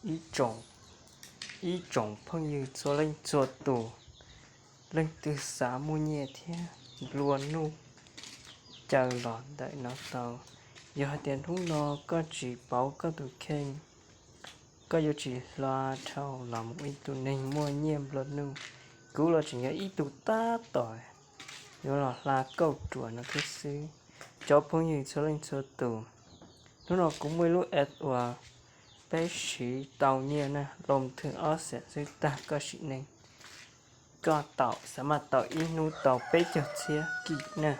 Ib tsoom, ib tsoom phooj ywg txhua leej txhua tus, leej twg xav muaj nyiaj thiab nplua nuj, caw los ntawm no tau. Yog hais tias hnub no koj tsis pauv koj tus kheej, koj yuav tsis hla dhau los mus ib tug neeg muaj nyiaj nplua nuj. Kuv los tseem yog ib tug tab tom yuav los hla kauj ruam no thiab xwb. Cov phooj ywg txhua leej txhua tus, hnub no kuv muaj ib lub app uas peb siv tau nyiaj na, loo thwm ob xees xwb tag koj sim neej. Koj tau xav mas tau ib hnub tau peb caug txhiab kij na.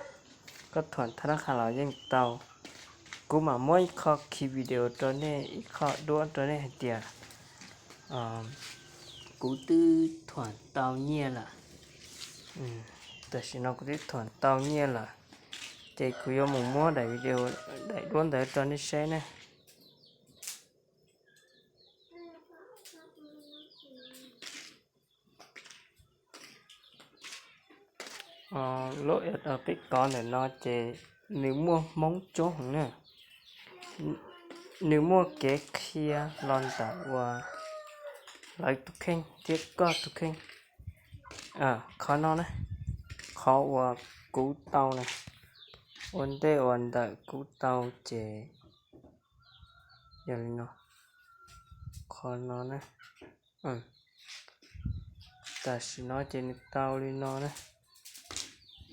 Koj thuam thab nab qha los yeej tau. Kuv mam muab ib qho khi video rau nej, ib qho duab rau nej hais tias kuv twb thuam tau nyiaj lawm. Tam sim no kuv twb thuam tau nyiaj lawm, ces kuv yuav mus muab daim video, daim duab ntawd rau nej saib ne. Lub app peb kov ntawm no ces nws muaj hmoob coob heev na. Nws muaj kev qhia los ntawm uas lawv tus kheej thiab koj tus kheej. Qhov no na, qhov uas kuv tau na, ua ntej uas ntawm kuv tau ces yog li no, qhov no na. Tam sim no ces nws tau li no na,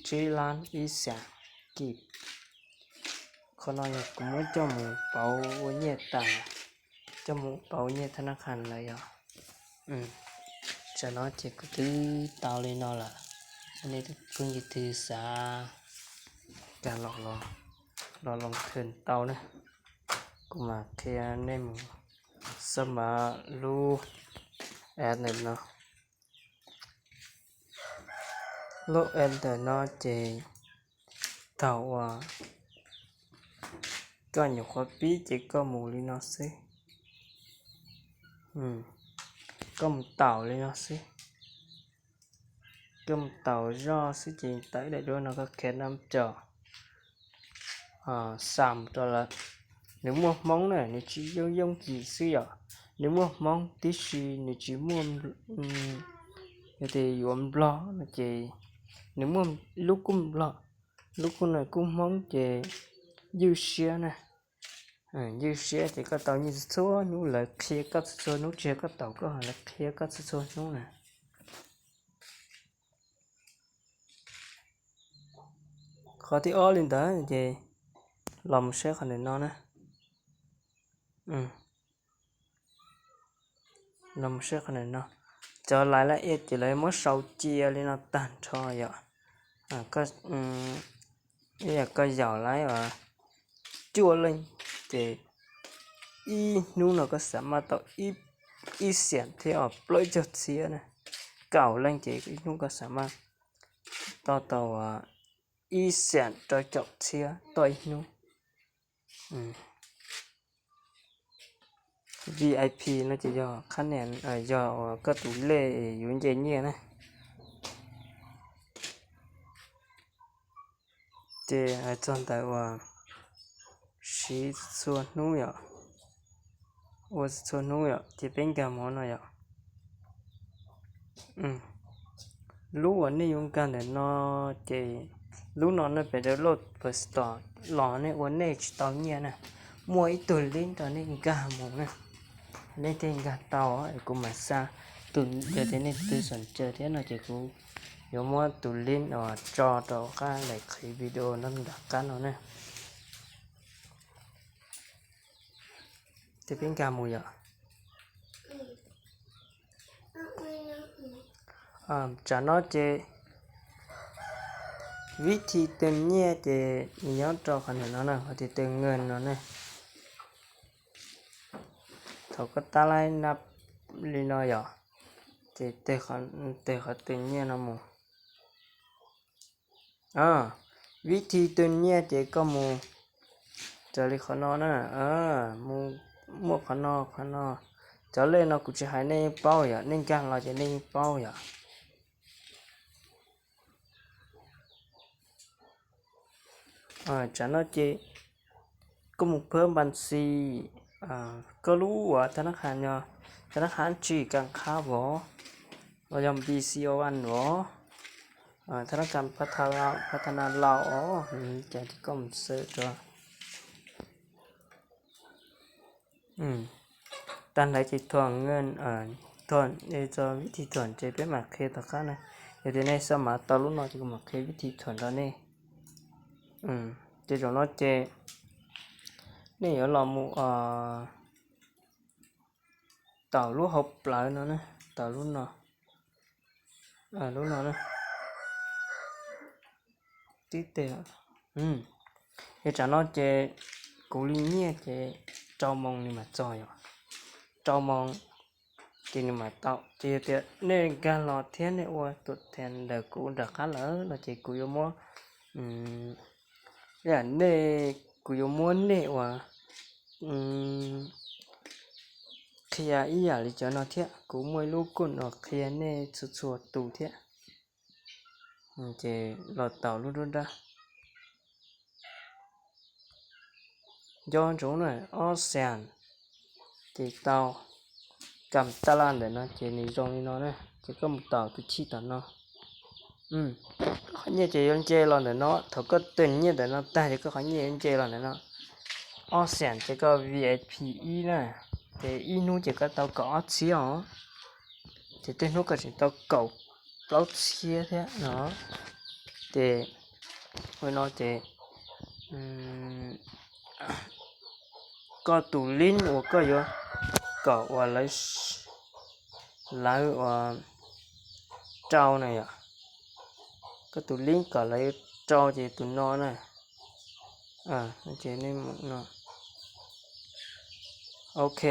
tsib lab ib xees kij. Qhov no yog kuv muab coj mus pauv ua nyiaj tas, coj mus pauv ua nyiaj thab nab qha lawm yog. Tam no ces kuv twb tau li no lawm. Nej tus phooj ywg twg xav kam los, los loo thwm tau na, kuv mam qhia nej mus xab mas lub app ntawm no. Lub app ntawm no ces thaum uas koj nyuam qhuav pib ces koj mus li no xwb. Koj mus taum li no xwb, koj mus taum zoj xwb ces tawm daim duab no koj khiav nab co xam rau lawm. Nws muaj hmoob na, nws tsis yooj yooj yim xwb yom. Nws muaj hmoob tib si, nws tsis muaj, yog tias yuav nplog no ces nws muaj lub kuj nplog, lub kuj no kuj hmoob ces ywj siab na. Ywj siab ces koj tau nyiaj txhua txhua hnub, lawv qhia koj txhua txhua hnub, tsis yog koj taum koj, lawv qhia koj txhua txhua hnub na. Qhov thib ob li ntawd ces los mus saib qhov ntawm no na. Los mus saib qhov ntawm no, cov lais laj iaj ces lawv muab sau cia li no tag nrho yom. Ib yam koj yaum lawv cuaj leej ces ib hnub no koj xam maj tau ib xees thiab os plaub caug txhiab na. Kaum leej ces ib hnub koj xam maj tau tau ib xees rau caum txhiab tau ib hnub. V I P no ces yog qhab nias, yog uas koj tus lej yuav nce nyiaj na. Ces hais txog ntawm uas siv txhua hnub yom, ua txhua hnub yom, ces peb nkag mus no yom. Lub uas nej yuav nkag ntawm no ces lub no nej pem rau lub Play Store los nej ua nej tsis tau nyiaj na. Muaj ib tug link rau nej nkag mus na, nej thiaj nkag tau. Kuv mam xa tus, yog tias nej twg xom caw thiab no ces kuv yuav muab tus link uas tso rau qab daim qhib video no nram qab no na. Ces peb nkag mus yom. Tsam no ces vib thi tw nyiaj ces nws nyob rau qhov ntawm no na, qhov tias tw nyiaj no ne. Thaum koj tab laj nab li no yom, ces teg qhov tw nyiaj no mus. Vib thi tw nyiaj ces koj mus raws li qhov no na, mus muaj qhov no qhov no. Cov lej no kuv tsis hais nej yeej paub yom, nej nkag los ces nej yeej paub yom. Tsam no ces koj mus phab npas xis, Koj lub uas thab nab qha, thab nab qha tsis kas qhab vov, los yog B C O N vov, thab nab qha pha tha lao os, cas ces koj mus xwb rau. Tag nrho ces thuam, thuam, txog vib thi thuam ces peb mam qhia tom qab na. Yog tias nej xav mas tau lub no ces kuv mam qhia vib thi thuam rau nej. Ces zaum no ces nej yuav los mus taum lub hauv plawv no, taum lub no, lub no na. Tib teg, yog tsam no ces kuv li nyiaj ces rau moos nws mam txog yom. Rau moos ces nws mam tau. Ces yog tias nej nkag los thiab nej ua tuam thees ntawm kuv nram qab lawm no ces kuv yuav muab, nej, kuv yuav muab nej uas qhia ib yam li cov no thiab, kuv muaj ib lub kuj no qhia nej txhua txhua tus thiab. Ces los taum lub nruab nrab, nco ntsoov na, ob xees ces tau. Kam taj laj ntawm no ces nws zoo li no na, ces koj mus taum tus chij tom no. Koj qhov nyiaj ces yuav nce los ntawm no, thaum koj teem nyiaj ntawm no tag ces koj qhov nyiaj yuav nce los ntawm no. Ob xees ces koj V I P ib na, ces ib hnub ces koj tau kaum ob txhiab os, ces tej hnub koj tseem tau kaum plaub txhiab thiab no. Ces ua no ces koj tus link uas koj yuav kom uas lawv, lawv uas rau na yom, koj tus link kom lawv yuav rau ces tus no na. Ok,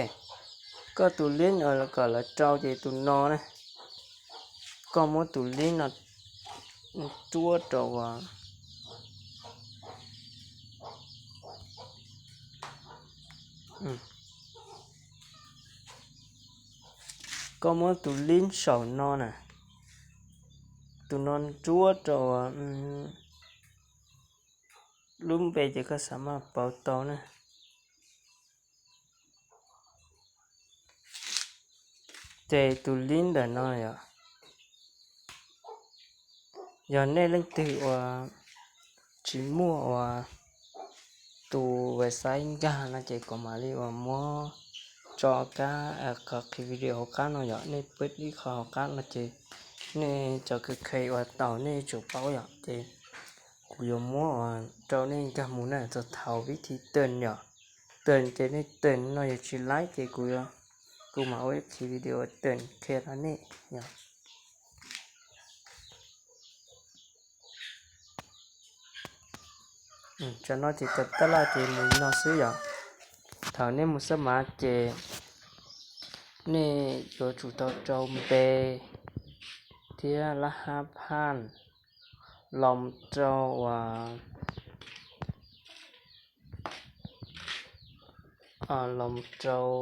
koj tus link kom lawv rau ces tus no na. Koj muab tus link no tsuab rau uas, koj muab tus link saum no na, tus no tsuab rau uas lub npe ces koj xav maj pauv tau na. Ces tus link ntawm no yom, yog nej leej twg uas tsis muaj uas tus website nkag no ces kuv mam li uas muab tso kab qhov qhia video hauv qab no yom, nej pab ib qho hauv qab no ces nej cov kheev kheev uas taum nej tsum paub yom, ces kuv yuav muab uas rau nej nkag mus na txog thaum vib thi teem yom. Teem ces nej teem no yuav tsis laib ces kuv, kuv mam ua ib qhov video teem qhia rau nej yom. Tsam no ces kam taj laj ces mus no xwb yom. Thaum nej mus xab mav ces nej yuav tsum tau rau npe thiab lab hab phaj los rau uas, los rau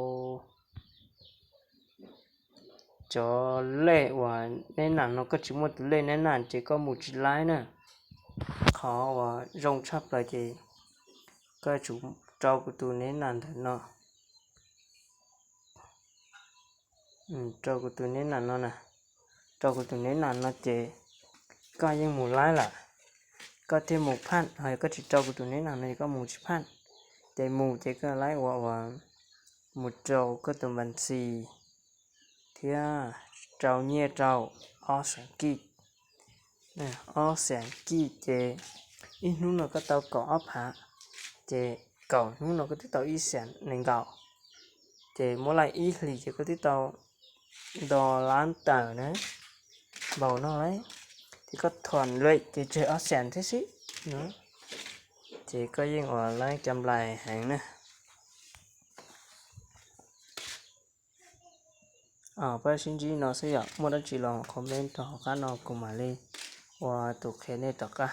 cov lej uas neb nam no, koj tsis muaj tus lej neb nam ces koj mus tsis laib na. Qhov uas zoo tshaj plaws ces koj yuav tsum rau kuv tus neb nam ntawm no. Rau kuv tus neb nam no na. Rau kuv tus neb nam no ces koj yeej mus laib lawm, koj thiaj mus phaj. Ho yog koj tsis rau kuv tus neb nam no ces koj mus tsis phaj. Ces mus ces koj laib ua uas mus rau koj tus npas ntxis thiab rau nyiaj rau ob xees kij. Ob xees kij ces ib hnub no koj tau kaum ob phav, ces kaum hnub no koj twb tau ib xees nees nkaum, ces muab laij ib hlis ces koj twb tau nto lab tawm na, npaum no lawm. Ces koj thuam lem ces tseg ob xees thiab xwb no, ces koj yeej ua laib cov nplais heev na. Pab sib ntsib no xwb yom, muaj dab tsi los comment rau hauv qab no kuv mam li ua tus qhia nej tom qab.